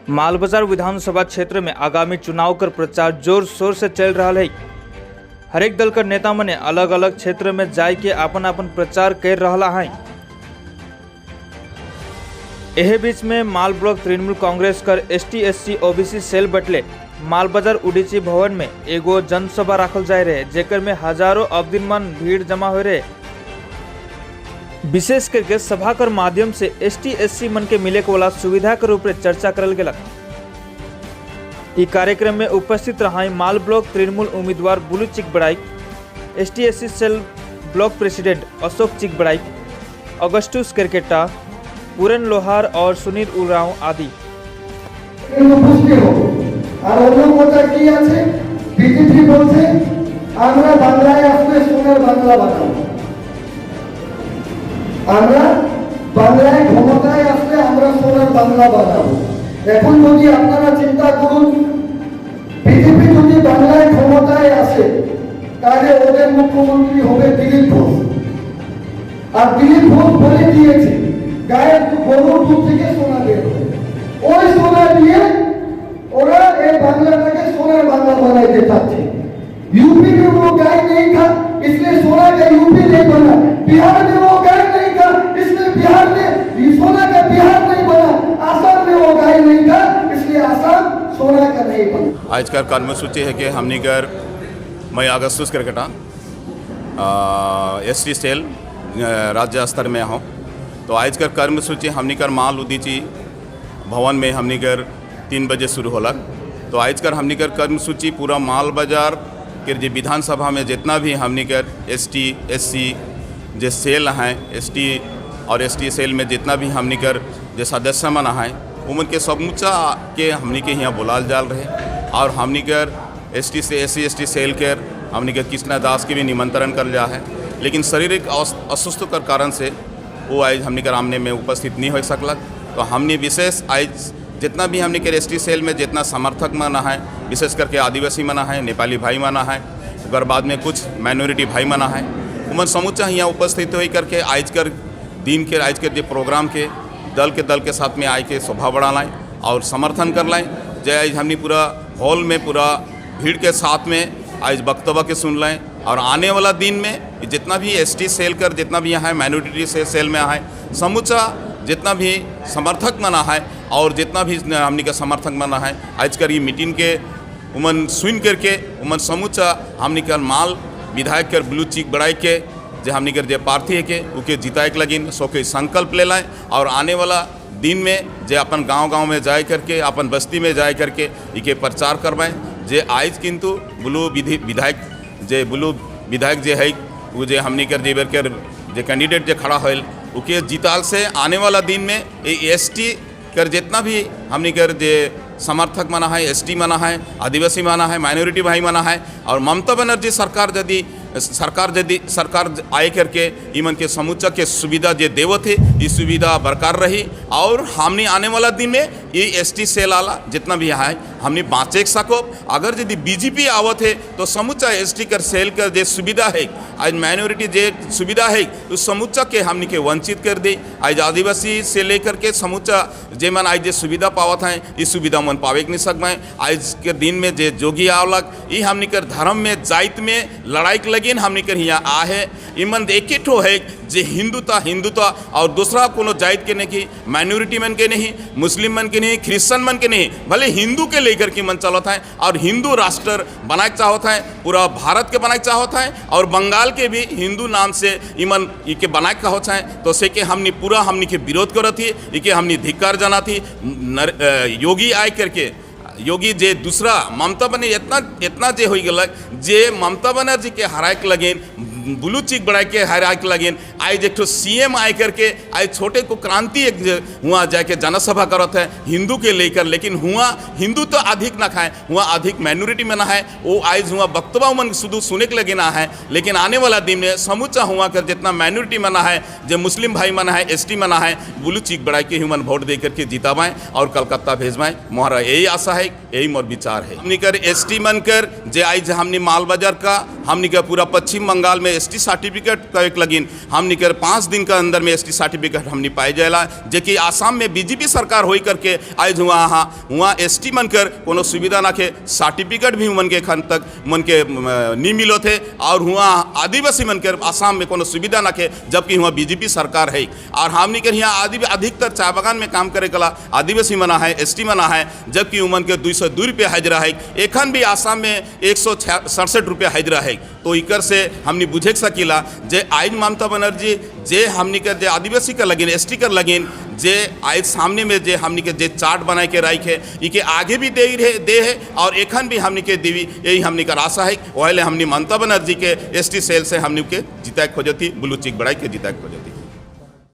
मालबाजार विधानसभा क्षेत्र में आगामी चुनाव कर प्रचार जोर शोर से चल रहा है। हरेक दल कर नेता मने अलग अलग क्षेत्र में जाय के अपन अपन प्रचार कर रहा है। एहे बीच में माल ब्लॉक तृणमूल कांग्रेस कर एसटी, एससी, ओबीसी सेल बटले मालबाजार उडीची भवन में एगो जनसभा राखल जाय रहे, जेकर में हजारों अवदिन मन भीड़ जमा हो रहे। विशेष करके सभा कर माध्यम से एसटी, एससी मन के मिले वाला सुविधा के रूप में चर्चा करल गेलक। ई कार्यक्रम में उपस्थित रहा माल ब्लॉक तृणमूल उम्मीदवार बुलू चिक Baraik, ST SC cell block president Ashok चिक बड़ाइक, अगस्टुस केरकेटा, पूरन लोहार और सुनील उरांव आदि। কিন্তু বুঝতে হবে। আর অন্য কথা কি আছে? বিজেপি বলছে, আমরা বাংলায় আসলে সোনার বাংলা বানাবো। আমরা বাংলায় ক্ষমতায় আসলে আমরা সোনার বাংলা বানাবো। এখন যদি আপনারা চিন্তা করুন, বিজেপি যদি বাংলায় ক্ষমতায় আসে, তাহলে ওদের মুখ্যমন্ত্রী হবে দিলীপ ঘোষ। আর দিলীপ ঘোষ বলে দিয়েছে, গায়ের গরুর দুধ থেকে সোনা বের হবে। ওই সোনা দিয়ে ওরা এই বাংলাটাকে সোনার বাংলা বানাইতে চাচ্ছে। यूपी में वो गाय नहीं था, इसलिए सोना का यूपी नहीं बना। बिहार में वो गाय नहीं था, इसलिए बिहार में सोना का बिहार नहीं बना। आसाम में वो गाय नहीं था, इसलिए आसाम सोना का नहीं बना। आजकल कर्मसूची है कि हमनी कर मैं अगस्तुस क्रिकेटा एस टी सेल राज्य स्तर में हूँ। तो आज कर कर्मसूची हमनी कर माल उदीची भवन में हमनी कर 3 बजे शुरू होलक। तो आज कर हमनी कर कर्मसूची पूरा माल बाजार के जे विधानसभा में जितना भी हमनी कर एस टी, एस सी जे सेल हैं, एस टी और एस टी सेल में जितना भी हमनी कर जे सदस्य मन हैं, उमन के समूचा के हमनी के यहाँ बुलाल जाल रहे। और हमनी कर एस टी से S C, S T cell के हमनी के कृष्णा दास के भी निमंत्रण कर जा है, लेकिन शारीरिक अस्वस्थ के कारण से वो आज हमनी के आमने में उपस्थित नहीं हो सकलक। तो हमने विशेष आज जितना भी हमनी के एस टी सेल में जितना समर्थक मना है, विशेष करके आदिवासी मना है, नेपाली भाई मना है, ओकर बाद में कुछ माइनॉरिटी भाई मना है, उमन समूचा यहाँ उपस्थित हो करके आज कर दिन के, आज के जो प्रोग्राम के दल के साथ में आए के शोभा बढ़ा लाएँ और समर्थन कर लाएँ। जय आज हमने पूरा हॉल में पूरा भीड़ के साथ में आज वक्तव्य के सुन लाएँ। और आने वाला दिन में जितना भी एस टी सेल कर जितना भी यहाँ है, माइनॉरिटी से सेल में है, समूचा जितना भी समर्थक मना है और जितना भी हमनी का समर्थक मना है, आज कर ये मीटिंग के उमन सुन करके उमन समूचा हमनी कर माल विधायक कर ब्लू चिक बढ़ाई के जे हमनी कर जे प्रार्थी है के उके जिताए के लगिन सो के संकल्प ले लाएँ। और आने वाला दिन में जे अपन गांव गांव में जाए करके, अपन बस्ती में जाए करके इके प्रचार करवाएं। जे आज किंतु ब्लू विधि विधायक जे ब्लू विधायक जे है, वो जे हमनी कर जे बेर कर जे कैंडिडेट जे खड़ा होल, उके जीताल से आने वाला दिन में ये एस टी कर जितना भी हमनी कर जे समर्थक मना है, एस टी मना है, आदिवासी मना है, माइनॉरिटी भाई मना है और ममता बनर्जी सरकार यदि सरकार आए करके इमन के समूचा के सुविधा जे देवत है, ये सुविधा बरकरार रही। और हमने आने वाला दिन में ये एस टी सेल आला जितना भी है, हमने बाँचे सको। अगर यदि बीजेपी आवत है, तो समूचा एस टी कर सेल कर जे सुविधा है, आज माइनॉरिटी जे सुविधा है, उस समूचा के हमने के वंचित कर दी। आज आदिवासी से लेकर के समूचा जे मन आज जे सुविधा पावत हैं, इस सुविधा मन पावे के नहीं सक पाए। आज के दिन में जे जोगी आवलक, ई हमनी कर धर्म में, जाइत में लड़ाई के लगिन हमनी कर यहाँ आहे। इमन एक ठो है जे हिंदुता हिंदुता और दूसरा कोनो जाइत के नहीं, माइनॉरिटी मन के नहीं, मुस्लिम मन के नहीं, क्रिश्चियन मन के नहीं, भले हिंदू के लेकर के मन चलत है और हिंदू राष्ट्र बनाए चाहत है, पूरा भारत के बनाए चाहत है और बंगाल के भी हिंदू नाम से इमन इके बनाए चाहत है। तो से के हमनी पूरा हमनी के विरोध करत थी, इके हमनी धिक्कार जना थी। योगी आए करके, योगी जे दूसरा ममता बनर्जी इतना इतना जे हो गलक जे ममता बनर्जी के हराए के लगिन, ब्लू चिक बढ़ाए के हराए के लगिन। आज एक ठो सीएम आए करके आज छोटे को क्रांति एक हुआ जाके जनसभा करत है हिंदू के लेकर, लेकिन हुआ हिंदू तो अधिक ना खाए, हुआ अधिक माइनॉरिटी में ना है। वो आज हुआ वक्तव्य मन शुद्ध सुने के लगे ना है, लेकिन आने वाला दिन में समूचा हुआ कर जितना माइनॉरिटी मना है, जो मुस्लिम भाई मना है, एस टी मना है, ब्लू चिक बढ़ाए के ह्यूमन वोट दे करके जितावाएँ और कलकत्ता भेजवाएँ। मोहरा यही आशा है, यही मोर विचार है। हमनी कर एस टी मन कर जे आज हमनी माल बाजार का हमनी के पूरा पश्चिम बंगाल में एसटी सर्टिफिकेट करे लगिन हमनी के 5 दिन के अंदर में एसटी सर्टिफिकेट हमनी पाए जाएला, जे कि आसाम में बीजेपी सरकार होई करके आज हुआ हाँ हुआ एसटी मन कर कोनो सुविधा ना के सर्टिफिकेट भी मन के खन तक मन के नहीं मिलो थे और हुआ आदिवासी मन के आसाम में कोनो सुविधा ना के, जबकि हुआ बीजेपी सरकार है। और हमनी के यहाँ आदि अधिकतर चाय बागान में काम करे कला आदिवासी मना है, एसटी मना है, जबकि उमन के 202 रुपया हाजिरा है। एखन भी आसाम में 167 रुपया हाजिरा है। तो इकर से हमनी बुझे सकीला जे आज ममता बनर्जी जे हमनी के जे आदिवासी के लगिन, एसटी के लगिन, जे आज सामने में जे हमनी के जे चार्ट बनाए के राख है, इके आगे भी दे रहे दे है और एखन भी हमनी के देवी, यही हमनी का आशा है। वही हमनी ममता बनर्जी के एसटी सेल से हमनी के जिताए खोजती, ब्लू चिक बड़ाई के जिताए खोजती।